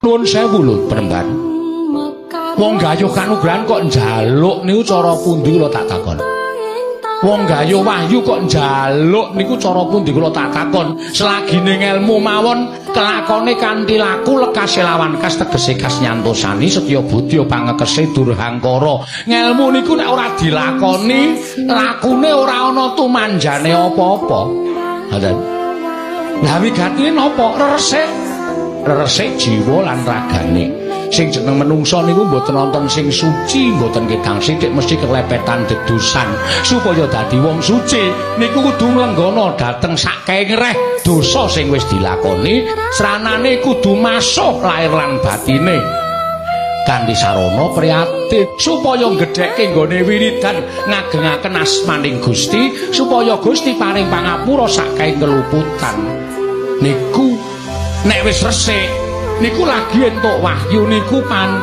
Nuwun sewu lho, Penemban. Wong gayuh kanugrahan kok njaluk niku cara pundi, kula tak takon. Wong gayuh wahyu kok njaluk niku cara pundi, kula tak takon. Selagine ngelmu mawon kelakone kanthi laku lekase lawan kas, tegese kas nyantosani setya budya pangekese durhangkara. Ngelmu niku nek ora dilakoni, lakune ora ana tumanjane apa-apa. Ngoten. Lah, wigatine napa? Resik. Resik jiwa lan ragane. Sing jeneng menungsa niku mboten wonten sing suci, mboten ketang sithik mesti kelepetan dedosan. Supaya dadi wong suci niku kudu nglenggana dhateng saking reh dosa sing wis dilakoni, sranane kudu masuh lahir lan batine kanthi sarana prihatin supaya gedhekke nggone wiridan ngagengaken asmaning Gusti, supaya Gusti paring pangapura saking keluputan. Niku nek wis resik niku lagi entuk wahyu niku pan.